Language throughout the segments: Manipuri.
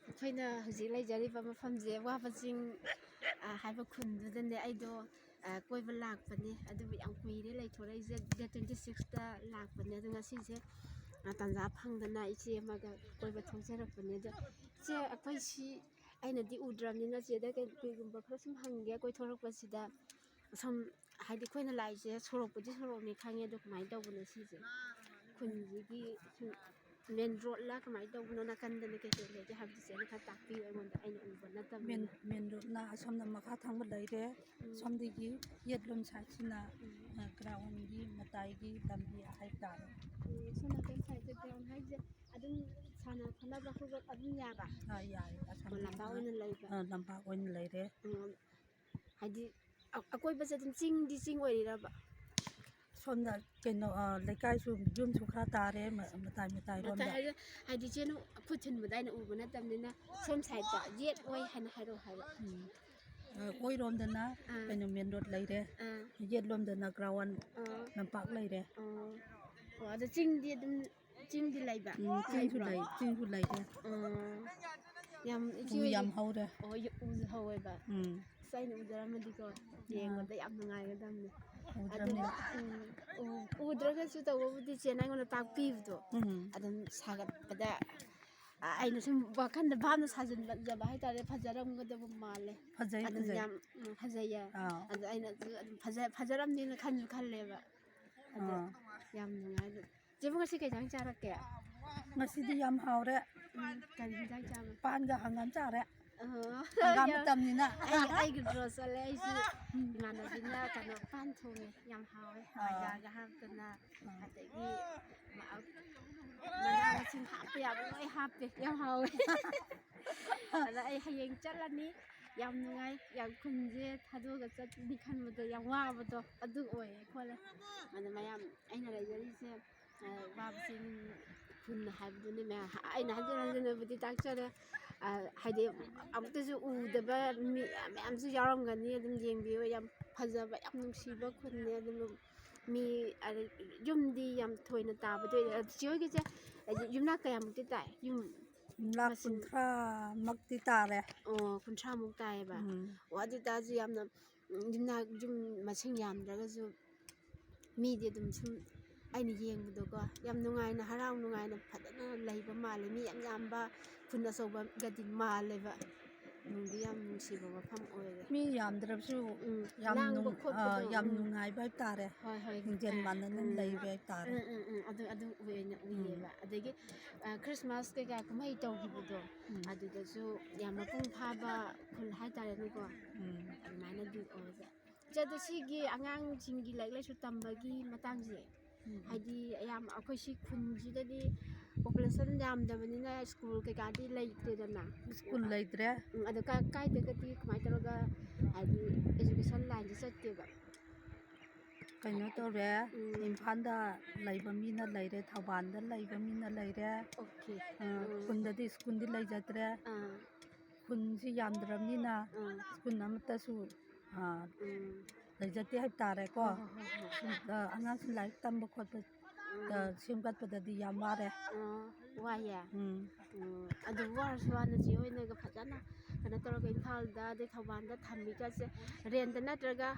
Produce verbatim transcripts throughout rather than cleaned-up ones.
ꯑꯩꯈꯣꯏꯅ ꯍꯧꯖꯤꯛ ꯂꯩꯖꯔꯤꯕ ꯃꯐꯝꯁꯦ ꯋꯥꯕ ꯆꯤꯡ, ꯑ, ꯍꯥꯏꯕ ꯈꯨꯟꯗꯨꯗꯅꯦ꯫ ꯑꯩꯗꯣ, ꯑ, ꯀꯣꯏꯕ ꯂꯥꯛꯄꯅꯦ, ꯑꯗꯨꯕꯨ ꯌꯥꯝ ꯀꯨꯏꯔꯦ ꯂꯩꯊꯣꯔꯛꯏꯁꯦ꯫ ꯗꯦꯠ ꯇ꯭ꯋꯦꯟꯇꯤ ꯁꯤꯛꯁꯇ ꯂꯥꯛꯄꯅꯦ, ꯑꯗꯣ ꯉꯁꯤꯁꯦ, ꯑ, ꯇꯥꯟꯖꯥ ꯐꯪꯗꯅ ꯏꯆꯦ ꯑꯃꯒ ꯀꯣꯏꯕ ꯊꯣꯛꯆꯔꯛꯄꯅꯦ꯫ ꯑꯗꯣ ꯏꯆꯦ, ꯑꯩꯈꯣꯏ ꯁꯤ ꯑꯩꯅꯗꯤ ꯎꯗ꯭ꯔꯕꯅꯤꯅ ꯆꯦꯗ ꯀꯩ-, ꯀꯩꯒꯨꯝꯕ ꯈꯔ ꯁꯨꯝ ꯍꯪꯒꯦ ꯀꯣꯏꯊꯣꯔꯛꯄꯁꯤꯗ꯫ ꯁꯨꯝ ꯍꯥꯏꯗꯤ ꯑꯩꯈꯣꯏꯅ ꯂꯥꯛꯏꯁꯦ ꯁꯣꯔꯣꯛꯄꯨꯗꯤ ꯁꯣꯔꯣꯛꯅꯤ ꯈꯪꯉꯦ, ꯑꯗꯣ ꯀꯃꯥꯏꯅ ꯇꯧꯕꯅꯣ ꯁꯤꯁꯦ? ꯈꯨꯟꯁꯤꯒꯤ ꯁꯨꯝ ꯃꯦꯟ ꯔꯣꯗꯂ ꯀꯃꯥꯏꯅ ꯇꯧꯕꯅꯣ, ꯅꯥꯀꯟꯗꯅ ꯀꯩꯀꯩ ꯂꯩꯒꯦ ꯍꯥꯏꯕꯗꯨꯁꯦ ꯑꯩꯅ ꯈꯔ ꯇꯥꯛꯄꯤꯌꯨ ꯑꯩꯉꯣꯟꯗ, ꯑꯩꯅ ꯎꯕ ꯅꯠꯇꯕꯅꯤꯅ꯫ ꯃꯦꯟ ꯔꯣꯗꯅ ꯑꯁꯣꯝꯗ ꯃꯈꯥ ꯊꯪꯕ ꯂꯩꯔꯦ, ꯎꯝ꯫ ꯁꯣꯝꯗꯒꯤ ꯌꯦꯠꯂꯣꯝ ꯁꯥꯏꯠꯁꯤꯅ, ꯎꯝ꯫ ꯑ, ꯒ꯭ꯔꯥꯎꯟꯒꯤ ꯃꯇꯥꯏꯒꯤ ꯂꯝꯕꯤ ꯍꯥꯏꯇꯥꯔꯦ꯫ ꯎꯝ, ꯁꯣꯝ ꯅꯥꯀꯟ ꯁꯥꯏꯠꯇ ꯒ꯭ꯔꯥꯎꯟ ꯍꯥꯏꯁꯦ ꯑꯗꯨꯝ ꯁꯥꯟꯅ ꯈꯣꯠꯅꯕ ꯈꯣꯠꯄ ꯑꯗꯨꯝ ꯌꯥꯕ? ꯑ, ꯌꯥꯏ꯫ ꯑꯁꯣꯝ ꯑꯣ, ꯂꯝꯄꯥꯛ ꯑꯣꯏꯅ ꯂꯩꯕ? ꯑ, ꯂꯝꯄꯥꯛ ꯑꯣꯏꯅ ꯂꯩꯔꯦ꯫ ꯎꯝ, ꯍꯥꯏꯗꯤ ꯑ-, ꯑꯀꯣꯏꯕꯁꯦ ꯑꯗꯨꯝ ꯆꯤꯡꯗꯤ ꯆꯤꯡ ꯑꯣꯏꯔꯤꯔꯕ? ꯁꯣꯝꯗ ꯀꯩꯅꯣ, ꯑ, ꯂꯩꯀꯥꯏꯁꯨ ꯌꯨꯝꯁꯨ ꯈꯔ ꯇꯥꯔꯦ, ꯃ-, ꯃꯇꯥꯏ ꯃꯇꯥꯏꯔꯣꯝꯗ꯫ ꯃꯇꯥꯏ ꯍꯥꯏꯗꯤ, ꯍꯥꯏꯗꯤ ꯆꯦꯅ ꯈꯨꯠ ꯊꯤꯟꯕꯗ ꯑꯩꯅ ꯎꯕ ꯅꯠꯇꯕꯅꯤꯅ ꯁꯣꯝ ꯁꯥꯏꯠꯇ ꯌꯦꯠ ꯑꯣꯏ ꯍꯥꯏꯅ ꯍꯥꯏꯔꯛꯑꯣ ꯍꯥꯏꯕ꯫ ꯎꯝ꯫ ꯑ, ꯑꯣꯏꯔꯣꯝꯗꯅ ꯑꯥ꯫ ꯀꯩꯅꯣ ꯃꯦꯟ ꯔꯣꯗ ꯂꯩꯔꯦ, ꯑꯥ꯫ ꯌꯦꯠꯂꯣꯝꯗꯅ ꯒ꯭ꯔꯥꯎꯟ ꯑꯥ꯫ ꯂꯝꯄꯥꯛ ꯂꯩꯔꯦ꯫ ꯑꯣ꯫ ꯑꯣ, ꯑꯗꯣ ꯆꯤꯡꯗꯤ ꯑꯗꯨꯝ, ꯆꯤꯡꯗꯤ ꯂꯩꯕ? ꯎꯝ, ꯆꯤꯡꯁꯨ ꯂꯩꯕ꯭ꯔꯣ? ꯂꯩ, ꯆꯤꯡꯁꯨ ꯂꯩꯔꯦ꯫ ꯑꯣ꯫ ꯌꯥꯝ ꯎ ꯏꯆꯦ ꯍꯣꯏꯗꯤ ꯌꯥꯝ ꯍꯧꯔꯦ꯫ ꯑꯣ, ꯌ-, ꯎꯁꯨ ꯍꯧꯋꯦꯕ? ꯎꯝ꯫ ꯑꯁ, ꯑꯩꯅ ꯎꯖꯔꯝꯃꯗꯤꯀꯣ, ꯑꯥ꯫ ꯌꯦꯡꯕꯗ ꯌꯥꯝ ꯅꯨꯡꯉꯥꯏꯒꯗꯕꯅꯦ꯫ ꯎꯗ꯭ꯔꯕꯅꯤꯅ꯫ ꯑꯗꯨ, ꯎꯝ, ꯎ-, ꯎꯗ꯭ꯔꯒꯁꯨ ꯇꯧꯕꯕꯨꯗꯤ ꯆꯦꯅ ꯑꯩꯉꯣꯟꯗ ꯇꯥꯛꯄꯤꯕꯗꯣ, ꯎꯝ꯫ ꯑꯗꯨꯝ ꯁꯥꯒꯠꯄꯗ, ꯑ-, ꯑꯩꯅ ꯁꯨꯝ ꯋꯥꯈꯜꯗ ꯚꯥꯞꯅ ꯁꯥꯖꯤꯟꯖꯕ ꯍꯥꯏꯇꯥꯔꯦ, ꯐꯖꯔꯝꯒꯗꯕ ꯃꯥꯜꯂꯦ꯫ ꯐꯖꯩ, ꯑꯗꯨꯝ ꯐꯖꯩ꯫ ꯌꯥꯝ, ꯎꯝ, ꯐꯖꯩꯌꯦ꯫ ꯑꯥ꯫ ꯑꯗꯣ ꯑꯩꯅꯁꯨ ꯑꯗꯨꯝ ꯐꯖ-, ꯐꯖꯔꯝꯅꯤꯅ ꯈꯟꯁꯨ ꯈꯜꯂꯦꯕ꯫ ꯑꯗꯣ ꯑꯥ꯫ ꯌꯥꯝ ꯅꯨꯡꯉꯥꯏ꯫ ꯆꯦꯕꯨ, ꯉꯁꯤ ꯀꯩ ꯏꯟꯖꯥꯡ ꯆꯥꯔꯛꯀꯦ? ꯉꯁꯤꯗꯤ ꯌꯥꯝ ꯍꯥꯎꯔꯦ꯫ ꯎꯝ, ꯀꯔꯤ ꯏꯟꯖꯥꯡ ꯆꯥꯕ? ꯄꯥꯟꯒ ꯍꯪꯒꯥꯝ ꯆꯥꯔꯦ꯫ ꯑꯣ, ꯍꯪꯒꯥꯝ ꯌꯥꯝ, ꯃꯇꯝꯅꯤꯅ꯫ ꯑꯩ, ꯑꯩꯒꯤ ꯗ꯭ꯔꯣ ꯆꯠꯂꯦ꯫ ꯑꯩꯁꯨ ꯏꯃꯥꯟꯅꯕꯤꯅ ꯀꯩꯅꯣ ꯄꯥꯟ ꯊꯣꯡꯉꯦ, ꯌꯥꯝ ꯍꯥꯎꯋꯦ꯫ ꯑꯥ꯫ ꯍꯋꯥꯏꯖꯥꯔꯒ ꯍꯥꯞꯇꯅ, ꯑꯥ꯫ ꯑꯗꯒꯤ ꯃ-, ꯃꯅꯥ ꯃꯁꯤꯡ ꯍꯥꯞꯄ ꯌꯥꯕ ꯂꯣꯏ ꯍꯥꯞꯄꯦ, ꯌꯥꯝ ꯍꯥꯎꯋꯦ꯫ ꯑꯗ ꯑꯩ ꯍꯌꯦꯡ ꯆꯠꯂꯅꯤ꯫ ꯌꯥꯝ ꯅꯨꯡꯉꯥꯏ꯫ ꯌꯥꯝ ꯈꯨꯟꯁꯦ ꯊꯥꯗꯣꯛꯑꯒ ꯆꯠꯅꯤ ꯈꯟꯕꯗ ꯌꯥꯝ ꯋꯥꯕꯗꯣ ꯑꯗꯨ ꯑꯣꯏꯌꯦ ꯈꯣꯠꯂꯦ꯫ ꯑꯗ ꯃꯌꯥꯝ ꯑꯩꯅ ꯂꯩꯖꯔꯤꯁꯦ, ꯑ, ꯋꯥꯕ ꯆꯤꯡ ꯈꯨꯟ ꯍꯥꯏꯕꯗꯨꯅꯤ꯫ ꯃꯌꯥꯝ ꯑꯩꯅ ꯍꯟꯖꯤꯟ ꯍꯟꯖꯤꯟꯅꯕꯨꯗꯤ ꯇꯥꯛꯆꯔꯦ꯫ ꯑ, ꯍꯥꯏꯗꯤ ꯑꯃꯨꯛꯇꯁꯨ ꯎꯗꯕ ꯃꯤ ꯃꯌꯥꯝꯁꯨ ꯌꯥꯎꯔꯝꯒꯅꯤ꯫ ꯑꯗꯨꯝ ꯌꯦꯡꯕꯤꯌꯨ꯫ ꯌꯥꯝ ꯐꯖꯕ, ꯌꯥꯝ ꯅꯨꯡꯁꯤꯕ ꯈꯨꯟꯅꯦ꯫ ꯑꯗꯨꯝ ꯃꯤ, ꯑꯗ, ꯌꯨꯝꯗꯤ ꯌꯥꯝ ꯊꯣꯏꯅ ꯇꯥꯕꯗꯤ ꯑꯣꯏꯗꯦ꯫ ꯑꯗ ꯆꯤꯆꯦ ꯍꯣꯏꯒꯤꯁꯦ, ꯍꯥꯏꯗꯤ, ꯌꯨꯝꯅꯥꯛ ꯀꯌꯥꯃꯨꯛꯇꯤ ꯇꯥꯏ? ꯌꯨꯝ ꯌꯨꯝꯅꯥꯛ ꯃꯁꯤꯡ? ꯀꯨꯟꯊ꯭ꯔꯥ ꯃꯛꯇꯤ ꯇꯥꯔꯦ꯫ ꯑꯣ, ꯀꯨꯟꯊ꯭ꯔꯥꯃꯨꯛ ꯇꯥꯏꯌꯦꯕ꯫ ꯎꯝ꯫ ꯑꯣ, ꯑꯗꯨ ꯑꯣꯏꯇꯥꯔꯁꯨ ꯌꯥꯝꯅ, ꯎꯝ, ꯌꯨꯝꯅꯥꯛ, ꯌꯨꯝ ꯃꯁꯤꯡ ꯌꯥꯝꯗ꯭ꯔꯒꯁꯨ ꯃꯤꯗꯤ ꯑꯗꯨꯝ ꯁꯨꯝ ꯑꯩꯅ ꯌꯦꯡꯕꯗꯀꯣ, ꯌꯥꯝ ꯅꯨꯡꯉꯥꯏꯅ, ꯍꯔꯥꯎ ꯅꯨꯡꯉꯥꯏꯅ ꯐꯖꯅ ꯂꯩꯕ ꯃꯥꯜꯂꯦ꯫ ꯃꯤ ꯌꯥꯝ ꯌꯥꯝꯕ ꯈꯨꯟ ꯑꯆꯧꯕꯒꯗꯤ ꯃꯥꯜꯂꯦꯕ꯫ ꯅꯨꯡꯗꯤ ꯌꯥꯝ ꯅꯨꯡꯁꯤꯕ ꯃꯐꯝ ꯑꯣꯏꯔꯦ꯫ ꯃꯤ ꯌꯥꯝꯗ꯭ꯔꯕꯁꯨ ꯎꯝ, ꯌꯥꯝ ꯂꯥꯡꯕ ꯅꯨꯡ-, ꯈꯣꯠꯄꯗꯣ, ꯑꯥ, ꯌꯥꯝ ꯎꯝ꯫ ꯅꯨꯡꯉꯥꯏꯕ ꯍꯥꯏꯇꯥꯔꯦ꯫ ꯍꯣꯏ, ꯍꯣꯏ꯫ ꯂꯤꯡꯖꯦꯜ ꯃꯥꯟꯅꯅ ꯎꯝ꯫ ꯂꯩꯕ ꯍꯥꯏꯇꯥꯔꯦ꯫ ꯎꯝ, ꯎꯝ, ꯎꯝ꯫ ꯑꯗꯨ, ꯑꯗꯨ ꯑꯣꯏꯅ ꯎꯝ꯫ ꯎꯏꯌꯦꯕ꯫ ꯑꯗꯒꯤ, ꯑ, ꯈ꯭ꯔꯤꯁꯃꯥꯁ ꯀꯩꯀꯥ ꯀꯨꯝꯍꯩ ꯇꯧꯈꯤꯕꯗꯣ, ꯎꯝ꯫ ꯑꯗꯨꯗꯁꯨ ꯌꯥꯝ ꯃꯄꯨꯡ ꯐꯥꯕ ꯈꯨꯜ ꯍꯥꯏꯇꯥꯔꯦꯅꯦꯀꯣ꯫ ꯎꯝ꯫ ꯑꯗꯨꯃꯥꯏꯅꯗꯤ ꯑꯣꯏꯕ꯫ ꯏꯆꯦ, ꯑꯗꯣ ꯁꯤꯒꯤ ꯑꯉꯥꯡꯁꯤꯡꯒꯤ ꯂꯥꯏꯔꯤꯛ ꯂꯥꯏꯁꯨ ꯇꯝꯕꯒꯤ ꯃꯇꯥꯡꯁꯦ, ꯎꯝ꯫ ꯍꯥꯏꯗꯤ ꯑꯌꯥꯝꯕ ꯑꯩꯈꯣꯏ ꯁꯤ ꯈꯨꯟꯁꯤꯗꯗꯤ population ꯌꯥꯝꯗꯕꯅꯤꯅ ꯁ꯭ꯀꯨꯜ ꯀꯩꯀꯥꯗꯤ ꯂꯩꯇꯦꯗꯅ꯫ ꯁ꯭ꯀꯨꯜ ꯂꯩꯇ꯭ꯔꯦ꯫ ꯎꯝ, ꯑꯗꯣ ꯀꯥ-, ꯀꯥꯏꯗꯒꯗꯤ ꯀꯃꯥꯏꯅ ꯇꯧꯔꯒ, ꯍꯥꯏꯗꯤ, education line ꯁꯦ ꯆꯠꯀꯦꯕ? ꯀꯩꯅꯣ ꯇꯧꯔꯦ, ꯎꯝ꯫ ꯏꯝꯐꯥꯜꯗ ꯂꯩꯕ ꯃꯤꯅ ꯂꯩꯔꯦ, ꯊꯧꯕꯥꯜꯗ ꯂꯩꯕ ꯃꯤꯅ ꯂꯩꯔꯦ꯫ Okay꯫ ꯑ, ꯎꯝ꯫ ꯈꯨꯟꯗꯗꯤ ꯁ꯭ꯀꯨꯜꯗꯤ ꯂꯩꯖꯗ꯭ꯔꯦ꯫ ꯑꯥ꯫ ꯈꯨꯟꯁꯤ ꯌꯥꯝꯗ꯭ꯔꯕꯅꯤꯅ ꯎꯝ꯫ ꯁ꯭ꯀꯨꯜ ꯑꯃꯠꯇꯁꯨ, ꯑ, ꯎꯝ꯫ ꯂꯩꯖꯗꯦ ꯍꯥꯏꯕ ꯇꯥꯔꯦꯀꯣ꯫ ꯍꯣꯏ, ꯍꯣꯏ, ꯍꯣꯏ, ꯍꯣꯏ꯫ ꯁꯨꯝ, ꯑ, ꯑꯉꯥꯡꯁꯤꯡ ꯂꯥꯏꯔꯤꯛ ꯇꯝꯕ ꯈꯣꯠꯄ, ꯎꯝ꯫ ꯑ, ꯁꯦꯝꯒꯠꯄꯗꯗꯤ ꯌꯥꯝ ꯋꯥꯔꯦ꯫ ꯑ, ꯋꯥꯏꯌꯦ? ꯎꯝ꯫ ꯎꯝ, ꯑꯗꯨ ꯋꯥꯔꯁꯨ ꯋꯥꯅ ꯆꯦ ꯍꯣꯏꯅꯒ ꯐꯖꯅ ꯀꯩꯅꯣ ꯇꯧꯔꯒ ꯏꯝꯐꯥꯜꯗ ꯑꯗꯩ ꯊꯧꯕꯥꯜꯗ ꯊꯝꯃꯤꯒꯁꯦ rent ꯅꯠꯇ꯭ꯔꯒ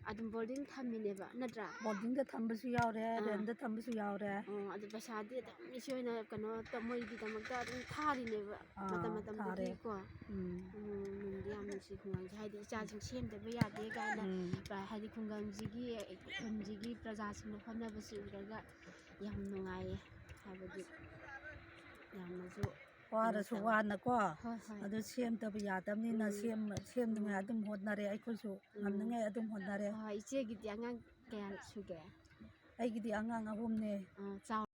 ꯑꯗꯨꯝ boarding ꯊꯝꯃꯤꯅꯦꯕ, ꯅꯠꯇ꯭ꯔꯥ? Boarding ꯗ ꯊꯝꯕꯁꯨ ꯌꯥꯎꯔꯦ, ꯑꯥ꯫ Rent ꯊꯝꯕꯁꯨ ꯌꯥꯎꯔꯦ꯫ ꯑꯣ, ꯑꯗꯨ ꯄꯩꯁꯥꯗꯤ ꯑꯗꯨꯝ ꯏꯆꯦ ꯍꯣꯏꯅ ꯀꯩꯅꯣ ꯇꯧ-, ꯃꯣꯏꯒꯤꯗꯃꯛꯇ ꯑꯗꯨꯝ ꯊꯥꯔꯤꯅꯦꯕ, ꯑꯥ, ꯃꯇꯝ ꯃꯇꯝꯗꯨꯒꯤ ꯊꯥꯔꯦ꯫ ꯀꯣ? ꯎꯝ꯫ ꯎꯝ, ꯅꯨꯡꯗꯤ ꯌꯥꯝ ꯅꯨꯡꯁꯤ ꯈꯨꯡꯒꯪꯁꯦ, ꯍꯥꯏꯗꯤ ꯏꯆꯥꯁꯤꯡ ꯁꯦꯝꯗꯕ ꯌꯥꯗꯦ ꯀꯥꯏꯅ, ꯎꯝ꯫ ꯍꯥꯏꯗꯤ ꯈꯨꯡꯒꯪꯁꯤꯒꯤ, ꯈꯨꯟꯁꯤꯒꯤ ꯄ꯭ꯔꯖꯥꯁꯤꯡꯅ ꯍꯣꯠꯅꯕꯁꯤ ꯎꯔꯒ ꯌꯥꯝ ꯅꯨꯡꯉꯥꯏꯌꯦ, ꯍꯥꯏꯕꯗꯤ ꯌꯥꯝꯅꯁꯨ ꯋꯥꯔꯁꯨ ꯀꯩꯅꯣ ꯇꯧꯋꯦ꯫ ꯋꯥꯅꯀꯣ, ꯍꯣꯏ, ꯍꯣꯏ꯫ ꯑꯗꯨ ꯁꯦꯝꯗꯕ ꯌꯥꯗꯕꯅꯤꯅ ꯎꯝ꯫ ꯁꯦꯝ-, ꯁꯦꯝꯅꯤꯡꯉꯥꯏ ꯎꯝ꯫ ꯑꯗꯨꯝ ꯍꯣꯠꯅꯔꯦ, ꯑꯩꯈꯣꯏꯁꯨ ꯎꯝ꯫ ꯉꯝꯅꯤꯡꯉꯥꯏ ꯑꯗꯨꯝ ꯍꯣꯠꯅꯔꯦ꯫ ꯍꯣꯏ, ꯏꯆꯦꯒꯤꯗꯤ ꯑꯉꯥꯡ ꯀꯌꯥ ꯁꯨꯒꯦ? ꯑꯩꯒꯤꯗꯤ ꯑꯉꯥꯡ ꯑꯍꯨꯝꯅꯦ꯫ ꯑꯥ, ꯆꯥꯎ-